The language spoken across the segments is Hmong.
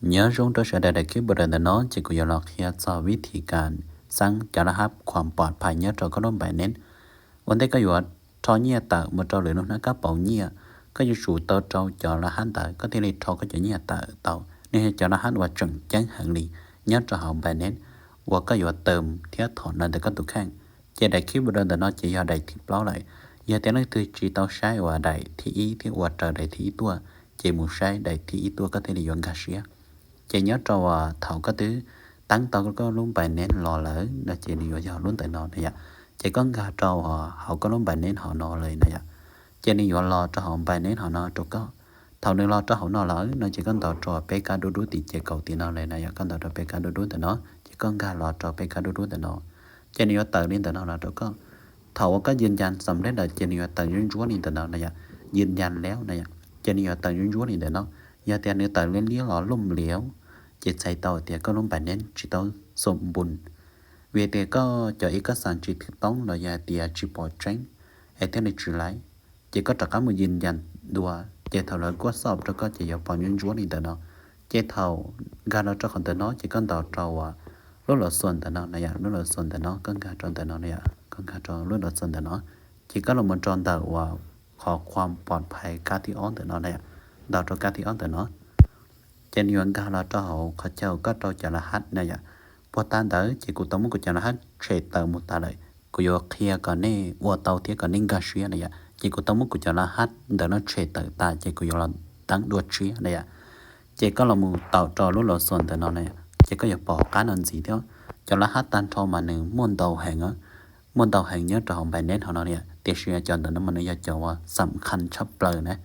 Nyob zoo rau sawv daws, daim clip ntawm no ces kuv yuav los qhia txog vib thim kas xab cov laj hab khuam pom phais nyob rau koj lub Binance. Ua ntej koj yuav rho nyiaj tawm mus rau lwm lub hnab kab pauv nyiaj, koj yuav tsum tau rau cov laj hab ntawd koj thiaj li rho koj cov nyiaj tawm tau. Nws yog cov laj hab uas tseem ceeb heev li nyob rau hauv Binance uas koj yuav tawm thiab thom ntawm koj tus kheej. Ces daim clip ntawm no ces yog daim thib plaub lawm. Yog tias leej twg tsis tau saib uas daim thib ib thiab ua raws daim thib ib tuaj, ces mus saib daim thib ib tuaj koj thiaj li yuav nkag siab. Ces nyob rau uas thaum koj twb teeb tau koj lub Binance los lawm no ces nws yuav yog lub ntawm no na yom. Ces koj nkag rau hauv koj lub Binance hauv no lawm na yom. Ces nws yuav los rau hauv Binance hauv no rau koj. Thaum nws los rau hauv no lawm no ces koj ntaus rau peb kab dub dub tim ces kaum tim no lawm na yom. Koj ntaus rau peb kab dub dub ntawm no, ces koj nkag los rau peb kab dub dub ntawm no. Ces nws yuav tawm li ntawm no los rau koj. Thaum uas koj yws ncas xam lej lawm ces nws yuav tawm ntsuab ntsuab li ntawm no na yom. Yws ncas lawm na yom, ces nws yuav tawm ntsuab ntsuab li ntawm no. Yog tias nws tawm liab liab los lub liab, ces txhais tau tias koj lub Binance tsis tau xom npun, vim tias koj cov ib koj xam tsis thwj toob los yog hais tias tsis pom tseeb es thiaj li tsis laiv. Ces koj rov qab mus yws ncas dua, ces thaum lawv kuaj xom rau koj ces yuav pom ntsuab ntsuab li ntawm no. Ces thaum nkag los rau qhov ntawm no ces koj ntaus rau uas lub los xuas ntawm no na yom. Lub los xuas ntawm no, koj nkag rau ntawm no na yom. Koj nkag rau lub los xuas ntawm no, ces koj los mus rau ntawm uas qhov khuam pom phais kab thib ob ntawm no na yom. Ntaus rau kab thib ob ntawm no, ces nws yuav nkag los rau hauv qhov chaw koj rau cov laj hab na yom. Puag ta ntawd ces kuv tau muab kuv cov laj hab tshem tawm mus tas lawm. Kuv yuav qhia kom nej ua tau thiab kom nej nkag siab na yom. Ces kuv tau muab kuv cov laj hab ntawm no tshem tawm tas ces kuv yuav los teeb dua tshiab na yom. Ces koj los mus taum rau lub los xuas ntawm no na yom, ces koj yuav pom qab no ntxiv thiab. Cov laj hab tag nrho mas nws muaj ntau heev, muaj ntau heev nyob rau hauv Binance hauv no na yom. Tiam sis cov ntawm no mas nws yog cov uas xam khas tshaj plaws na,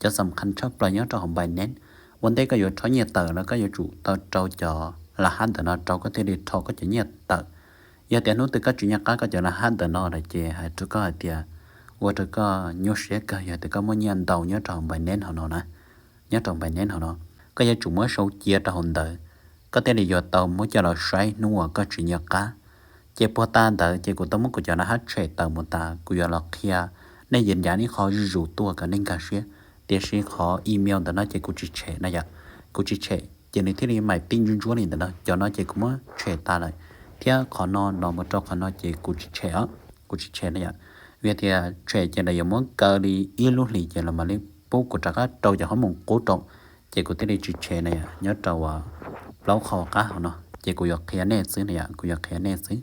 cov xam khas tshaj plaws nyob rau hauv Binance. Ua ntej koj yuav rho nyiaj tawm los koj yuav tsum tau rau cov laj hab ntawm no rau koj thiaj li rho koj cov nyiaj tawm. Yog tias hnub twg koj tsis nco qab koj cov laj hab ntawm no lawm ces hais rau koj hais tias ua rau koj nyuaj siab kawg yog tias koj muaj nyiaj ntau nyob rau hauv Binance hauv no na. Nyob rau Binance hauv no, koj yuav tsum muab sau cia rau hauv ntawd, koj thiaj li yuav tau muab coj los saib hnub uas koj tsis nco qab. Ces puag ta ntawd ces kuv tau muab kuv cov laj hab tshem tawm mus tas, kuv yuav los qhia nej yws ncas ib qho zuj zus tuaj kom nej nkag siab. Tiam sis qhov email ntawm no ces kuv tsis tshem na yom, kuv tsis tshem ces nws thiaj li maim tij ntsuab ntsuab li ntawm no. Cov no ces kuv muab tshem tas lawm, thiab qhov no los mus rau qhov no ces kuv tsis tshem os, kuv tsis tshem na yom. Vim tias tshem ces lawv yuav muab kaw li ib lub hlis ces los mam li pub kuv rov qab rau cov qhob moos qub rau, ces kuv thiaj li tsis tshem na yom. Nyob rau uas plaub qho qab hauv no ces kuv yuav qhia nej xwb na yom, kuv yuav qhia nej xwb.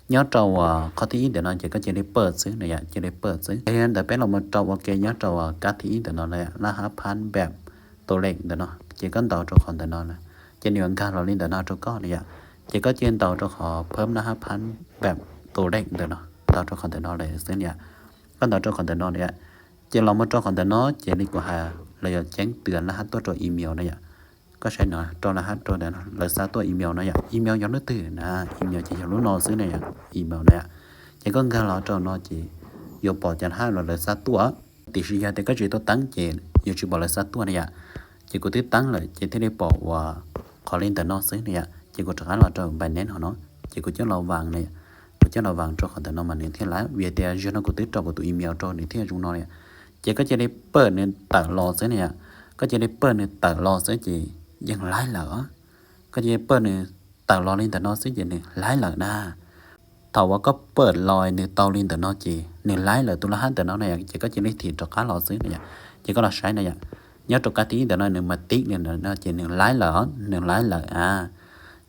Nyob rau uas qhov thib ib ntawm no ces koj cia li pawj xwb na yom, cia li pawj xwb. Yog li ntawd peb los mus rau ua ke nyob rau uas kab thib ib ntawm no na yom, laj hab phab npam tus leej ntawm no, ces koj ntaus rau qhov ntawm no na, ces nws yuav nkag los li ntawm no rau koj na yom. Ces koj cia li ntaus rau qhov phab laj hab phab npam tus leej ntawm no, ntaus rau qhov ntawm no lawm xwb na yom. Koj ntaus rau qhov ntawm no na yom, ces los mus rau qhov ntawm no ces li kuv hais, lawv yuav ceeb twg laj hab tuaj rau email na yom. Koj saib no, rau laj hab rau ntawm no lawv xa tuaj email no yom. Email yog lub twg na? Email ces yog lub no xwb na yom, email na yom. Ces koj nkag los rau no ces yuav pom cov laj hab los lawv xa tuaj. Tiam sis yog tias koj tsis tau teeb ces yuav tsis pom lawv xa tuaj na yom. Ces kuv twb teeb lawm ces thiaj li pom uas qhov li ntawm no xwb na yom. Ces kuv rov qab los rau Binance hauv no, ces kuv coj los vam na yom. Kuv coj los vam rau qhov ntawm no mas nws thiaj laiv, vim tias zaum no kuv twb rau kuv tus email rau nws thiaj zoo no na yom. Ces koj cia li pawj nws tawm los xwb na yom. Koj cia li pawj nws tawm los xwb ces yeej laiv lawm. Koj cia li pawj nws tawm los li ntawm no xwb ces nws laiv lawm na. Thaum uas koj pawj los nws tau li ntawm no ces nws laiv lawm tus laj hab ntawm no na yom, ces koj cia li thim rov qab los xwb na yom. Ces koj los saib na yom, nyob rau kab thib ib ntawm no nws mas tib li ntawm no ces nws laiv lawm, nws laiv lawm a.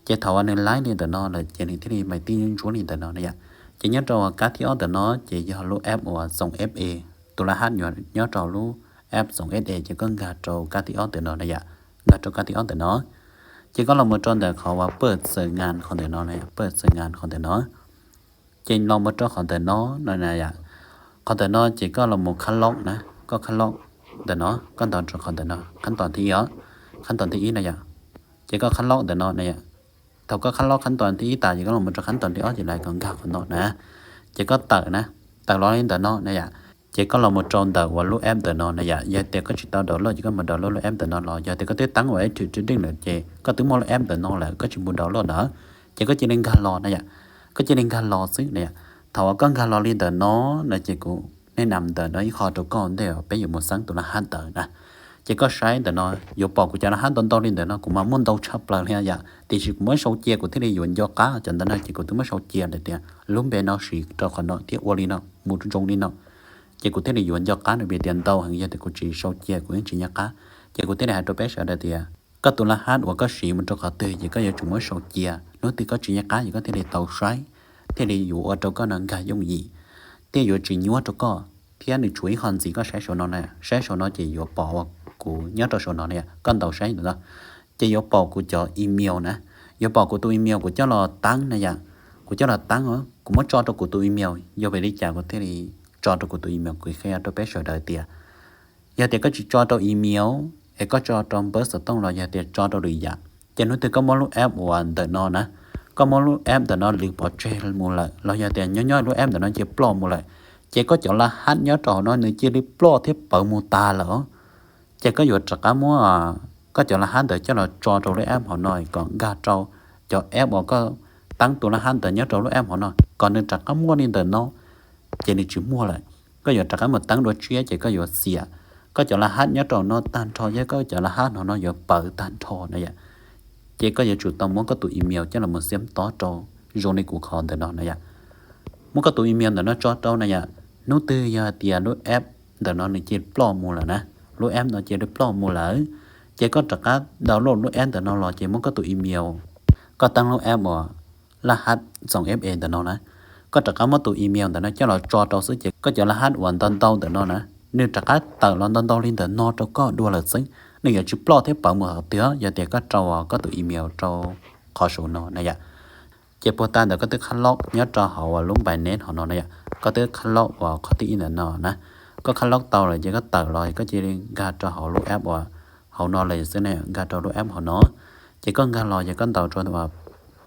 Ces thaum uas nws laiv li ntawm no lawm ces nws thiaj li maim tij ntsuab li ntawm no na yom. Ces nyob rau uas kab thib ob ntawm no ces yog lub app uas Xoom F A, tus laj hab nyob rau lub app Xoom F A, ces koj nkag rau kab thib ob ntawm no na yom, nkag rau kab thib ob ntawm no. Ces koj los mus rau ntawm qhov uas pawj xaws ngas qhov ntawm no na, pawj xaws ngas qhov ntawm no. Ces los mus rau qhov ntawm no no na yom, qhov ntawm no ces koj los mus khab loj na, koj khab loj ntawm no, koj ntaus rau qhov ntawm no, khab toom thib ib os, khab toom thib ib na yom. Ces koj khab loj ntawm no na yom. Thaum koj khab loj khab toom thib ib tas ces koj los mus rau khab toom thib ob ces lawv kom nkag qhov no na. Ces koj tawm na, tawm los li ntawm no na yom. Ces koj los mus rau ntawm uas lub app ntawm no na yom. Yog tias koj tsis tau download ces koj mus download lub app ntawm no los, yog tias koj twb teeb uas Active Trading lawm ces koj twb muaj lub app ntawm no lawm koj tsis mus download na, ces koj cia li nkag los na yom. Koj cia li nkag los xwb na yom. Thaum uas koj nkag los li ntawm no na ces kuv nej nam ntawm no ib qho rau koj ntej uas peb yuav mus xeeb tus laj hab ntawd na. Ces koj saib ntawm no yuav pom kuv cov laj hab ntau ntau li ntawm no, kuv mas muaj ntau tshaj plaws li yom, tiam sis kuv muab sau cia kuv thiaj li yuav nco qab cov ntawm no, ces kuv twb muab sau cia ntawm tias lub npe no siv rau qhov no thiab ua li no mus zoo li no. Ces kuv thiaj li yuav nco qab no, vim tias ntau heev yog tias kuv tsis sau cia kuv yeej tsis nco qab. Ces kuv thiaj li hais rau peb sawv daws tias koj tus laj hab uas koj siv mus rau qhov twg ces koj yuav tsum muab sau cia, hnub twg koj tsis nco qab ces koj thiaj li tau saib, thiaj li yuav ua rau koj no nkag yooj yim, thiaj yuav tsis nyuaj rau koj, thiab nws tshuav ib qho ntxiv koj saib saum no na, saib saum no ces yuav pom uas kuv nyob rau saum no na yom, koj ntaus saib ntawm no, ces yuav pom kuv cov email na, yuav pom kuv tus email kuv coj los teeb na yom, kuv coj los teeb, kuv muab tso rau kuv tus email, yog vim li cas kuv thiaj li tso rau kuv tus email, kuv qhia rau peb sawv daws tias yog tias koj tsis tso rau email es koj tso rau npawb xov tooj los yog tias tso rau lwm yam, ces hnub twg koj muab lub app uas ntawm no na, koj muab lub app ntawm no lwv pov tseg mus lawm los yog tias nyob nyob lub app ntawm no cia ploj mus lawm, ces koj cov laj hab nyob rau hauv no nws cia li ploj thiab pawv mus tas lawm. Ces koj yuav rov qab muab koj cov laj hab ntawd coj los tso rau lub app hauv no kom nkag rau cov app uas koj teeb tus laj hab ntawd nyob rau lub app hauv no kom nws rov qab muaj li ntawm no, ces nws tsis muaj lawm. Koj yuav rov qab mus teeb dua tshiab ces koj yuav xiam koj cov laj hab nyob rau no tag nrho thiab koj cov laj hab hauv no yuav pawv tag nrho na yom. Ces koj yuav tsum tau muab koj tus email coj los mus xiam tob rau zoo li kuv qhov ntawm no na yom. Muab koj tus email ntawm no tso rau na yom, hnub twg yog hais tias lub app ntawm no nws cia ploj mus lawm na, lub app no cia li ploj mus lawm, ces koj rov qab download lub app ntawm no los ces muab koj tus email, koj teeb lub app uas laj hab xoom F A ntawm no na, koj rov qab muab tus email ntawm no coj los tso rau xwb ces koj cov laj hab uas ntau ntau ntawm no na, nws rov qab tawm los ntau ntau li ntawm no rau koj dua lawm xwb, nws yuav tsis ploj thiab pawv mus qhov twg yog tias koj rau koj tus email rau qhov saum no na yom. Ces puag ta ntawm koj twb khab loj nyob rau hauv uas lub Binance hauv no na yom, koj twb khab loj uas qhov thib ib ntawm no na, koj khab loj tau lawm ces koj tawm los koj cia li nkag rau hauv lub app uas hauv no lawm xwb na, nkag rau lub app hauv no. Ces koj nkag los ces koj ntaus rau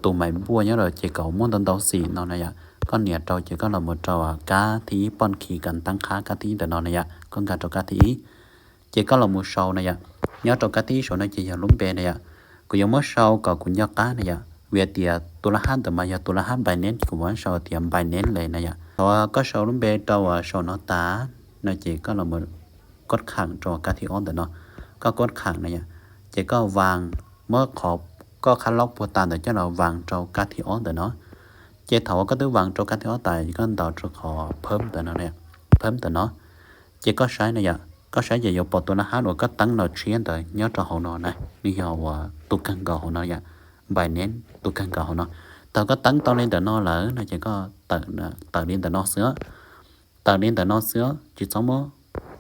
tus mais npuaj nyob rau ces kaum muaj ntau ntau xim no na yom, koj nias rau ces koj los mus rau kab thib ib, poj khi kam tab qhab kab thib ib ntawm no na yom, koj nkag rau kab thib ib. Ces koj los mus sau na yom, nyob rau kab thib ib saum no ces yog lub npe na yom. Kuv yuav muab sau kom kuv nco qab na yom, vim tias tus laj hab ntawd mas yog tus laj hab Binance, kuv muab sau tias Binance li na yom. Thaum koj sau lub npe rau uas saum no tas no ces koj los mus kod kham rau kab thib ob ntawm no, koj kod kham na yom, ces koj vas, muab qhov koj khab loj puag ta ntawd coj los vas rau kab thib ob ntawm no. Ces thaum uas koj twb vas rau kab thib ob tas koj ntaus rau qhov phab ntawm no, phab ntawm no. Ces koj saib na yom, koj saib ces yuav pom tus laj hab uas koj teeb los tshiab ntawd nyob rau hauv no na, nws yog uas tus kawg nkaus hauv no yom, Binance tus kawg nkaus hauv no. Thaum koj teeb tau li ntawm no lawm no ces koj tawm li ntawm no xwb, tawm li ntawm no xwb, tsis txhob muab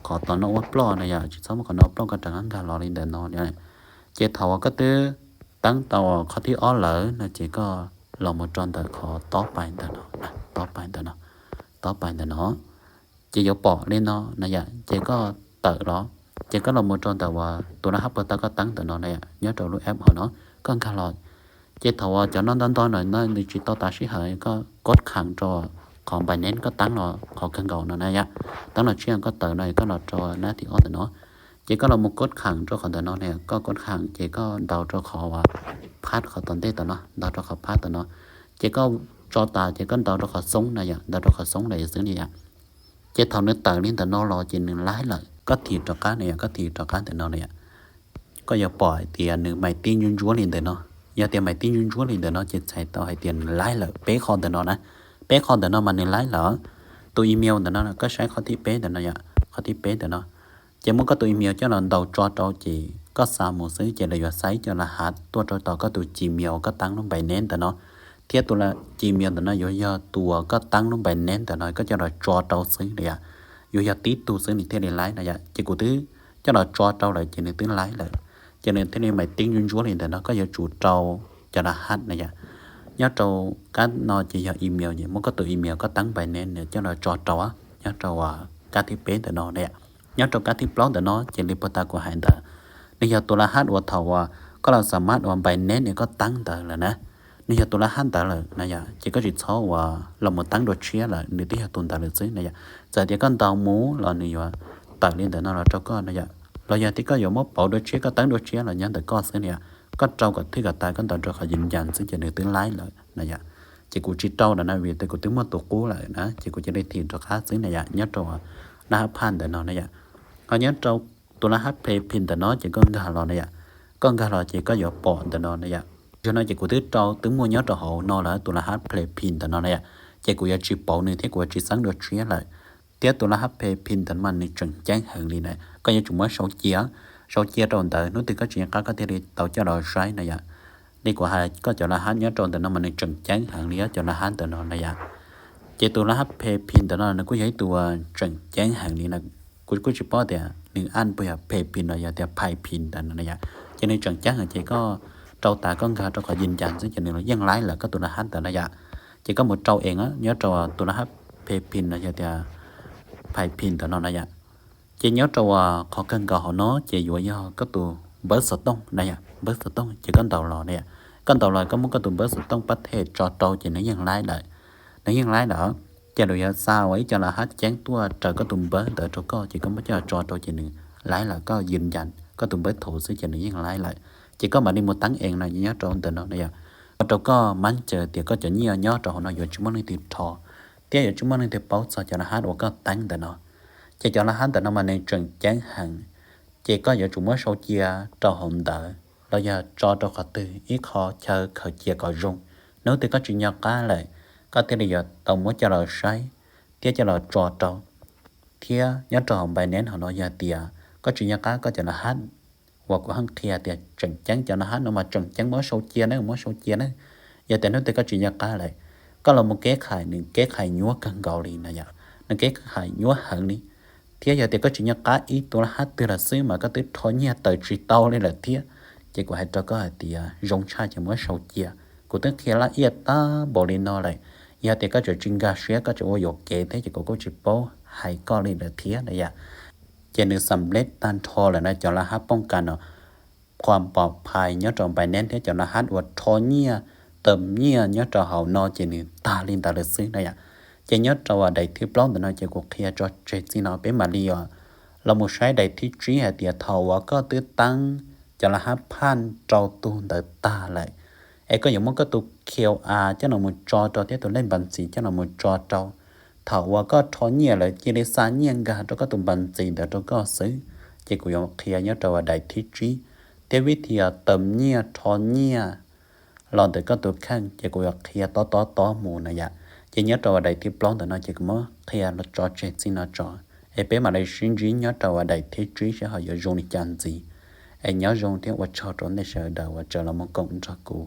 qhov tom no ua ploj na yom, tsis txhob muab qhov no ua ploj, koj rov qab nkag los li ntawm no. Ces thaum uas koj twb teeb tau qhov thib ob lawm no ces koj los mus rau ntawm qhov tob pais ntawm no, tob pais ntawm no, tob pais ntawm no. Ces yuav pom li no na yom, ces koj tawm los, ces koj los mus rau ntawm uas tus laj hab puag ta koj teeb ntawm no na yom, nyob rau lub app hauv no, koj nkag los. Ces thaum uas cov no ntau ntau no nws tsis tau tas sij hawm, koj kod kham rau qhov Binance koj teeb los qhov kawg nkaus no na yom, teeb los tshiab koj tawm no koj los rau nab thib ob ntawm no. Ces koj los mus kod kham rau qhov ntawm no na, koj kod kham ces koj ntaus rau qhov uas phab qhov tom ntej tom no, ntaus rau qhov phab tom no. Ces koj tso tas ces koj ntaus rau qhov xoob na yom, ntaus rau qhov xoob lawm xwb na yom. Ces thaum nws tawm li ntawm no los ces nws laib lawm, koj thim rov qab na yom, koj thim rov qab ntawm no na yom, koj yuav pom hais tias nws mais tib ntsuab ntsuab li ntawm no. Yog tias mais tib ntsuab ntsuab li ntawm no ces txhais tau hais tias nws laib lawm peb qho ntawm no na. Peb qho ntawm no mas nws laib lawm. Tus email ntawm no koj saib qhov thib peb ntawm no yom, qhov thib peb ntawm no. Ces muab koj tus email coj los ntaus tso rau ces koj xa mus xwb ces lawv yuav xa ib co laj hab tuaj rau tom koj tus Gmail uas koj teeb lub Binance ntawm no, thiab tus Gmail ntawm no yuav yog tus uas koj teeb lub Binance ntawm no koj coj los tso rau xwb na yom. Yuav yog tib tug xwb nws thiaj li laib na yom. Ces kuv twb coj los tso rau lawm ces nws twb laib lawm. Ces nws thiaj li mais tib ntsuab ntsuab li ntawm no, koj yuav tsum rau cov laj hab na yom. Nyob rau kab no ces yog email, ces muab koj tus email koj teeb Binance coj los tso rau nyob rau kab thib peb ntawm no na yom. Nyob rau kab thib plaub ntawm no ces li puag ta kuv hais ntawd, nws yog tus laj hab uas thaum uas koj los xa mab uas Binance es koj teeb ntawd lawm na, nws yog tus laj hab ntawd lawm na yom. Ces koj tsis txhob uas los mus teeb dua tshiab lawm, nws twb yog tus ntawd lawm xwb na yom. Txawm tias koj ntaus mus los nws yuav tawm li ntawm no los rau koj na yom, los yog tias koj yuav muab pauv dua tshiab koj teeb dua tshiab los nyob ntawm koj xwb na yom. Koj rau kom thwj kom tas koj ntaus rau qhov yws ncas xwb ces nws twb laib lawm na yom. Ces kuv tsis rau lawm na, vim tias kuv twb muaj tus qub lawm na, ces kuv cia li thim rov qab xwb na yom, nyob rau laj hab phaj ntawm no na yom. Ho nyob rau Tus laj hab Play Pin ntawm no ces koj nkag los na yom. Koj nkag los ces koj yuav pom ntawm no na yom. Zaum no ces kuv twb rau twb muaj nyob rau hauv no lawm tus laj hab Play Pin ntawm no na yom. Ces kuv yuav tsis pauv nws thiab kuv yuav tsis xeeb dua tshiab lawm. Thiab tus laj hab Play Pin ntawm no mas nws tseem ceeb heev li na, koj yuav tsum muab sau cia, sau cia rau ntawd hnub twg koj tsis nco qab koj thiaj li tau coj los saib na yom. Li kuv hais koj cov laj hab nyob rau ntawm no mas nws tseem ceeb heev li cov laj hab ntawm no na yom. Ces tus laj hab Play Pin ntawm no nws kuj yog ib tug tseem ceeb heev li na. Kuv kuj tsis paub tias nws ab puas yog Play Pin los yog tias Play Pin ntawm no na yom. Ces nws tseem ceeb heev ces koj rau tas koj nkag rau qhov yws ncas xwb ces nws los yeej laib lawm koj tus laj hab ntawm no yom. Ces koj mus rau ees nyob rau tus laj hab Play Pin los yog tias Play Pin ntawm no na yom. Ces nyob rau qhov kawg nkaus hauv no ces yuav yog koj tus npawb xov tooj na yom, npawb xov tooj ces koj ntaus los na yom. Koj ntaus los koj muab koj tus npawb xov tooj pab them tso rau ces nws yeej laib lawm. Nws yeej laib lawm. Ces lawv yuav xa ua ib co laj hab ceeb tuaj raws koj tus npawb ntawd rau koj ces koj muab coj tso rau ces nws laib lawm, koj yws ncas koj tus npawb thaum xwb ces nws yeej laib lawm. Ces koj mam li mus teeb ees no nyob rau ntawm no na yom. Ua rau koj mab caw tias koj cov nyiaj nyob rau hauv no yuav tsis muaj leej twg rho, thiab yuav tsis muaj leej twg paub txog cov laj hab uas koj teeb ntawm no. Ces cov laj hab ntawm no mas nws tseem ceeb heev, ces koj yuav tsum muab sau cia rau hauv ntawd los yog tso rau qhov twg ib qho chaw khaws cia kom zoo. Hnub twg koj tsis nco qab lawm, koj thiaj li yuav tau muab coj los saib thiab coj los tso rau. Thiab nyob rau hauv Binance hauv no yog tias koj tsis nco qab koj cov laj hab uas kuv haj qhia tias tseem ceeb cov laj hab no mas tseem ceeb muab sau cia na, muab sau cia na. Yog tias hnub twg koj tsis nco qab lawm, koj los mus keb khais nws keb khais nyuab kawg nkaus li na yom, nws keb khais nyuab heev li. Thiab yog tias koj tsis nco qab ib tus laj hab twg lawm xwb mas koj twb rho nyiaj tawm tsis tau li lawm thiab. Ces kuv hais rau koj hais tias zoo tshaj ces muab sau cia. Kuv twb qhia laj iaj tag npaum li no lawm, yog tias koj tseem tsis nkag siab koj tseem ua yuam kev thiab ces kuv kuj tsis paub hais koj li lawm thiab na yom. Ces nws xam lej tag nrho lawm na cov laj hab pooj kas no, qhuas pom phais nyob rau Binance thiab cov laj hab uas rho nyiaj, tawm nyiaj nyob rau hauv no ces nws tag li ntawd lawm xwb na yom. Ces nyob rau daim thib plaub ntawm no ces kuv qhia tso tseg txij no peb mam li os los mus saib daim thib tsib hais tias thaum uas koj twb teeb cov laj hab phaj rau tug ntawd tag lawm, es koj yuav muab koj tus Q R coj los mus tso rau thiab tus lej npas ntxiv coj los mus tso rau. Thaum uas koj rho nyiaj lawm cia li xa nyiaj nkag rau koj tus npas ntxiv ntawd rau koj xwb. Ces kuv yuav qhia nyob rau daim thib tsib thiab vib thi tawm nyiaj rho nyiaj los ntawm koj tus kheej ces kuv yuav qhia tob tob tob mus na yom. Ces nyob rau daim thib plaub ntawm no ces kuv muab qhia tso tseg txij no tso, es peb mam li sib ntsib nyob rau daim thib tsib seb ho yuav zoo li cas ntxiv. Es nyob zoo thiab ua tsaug rau nej sawv daws uas tseem los mus koom nrog kuv.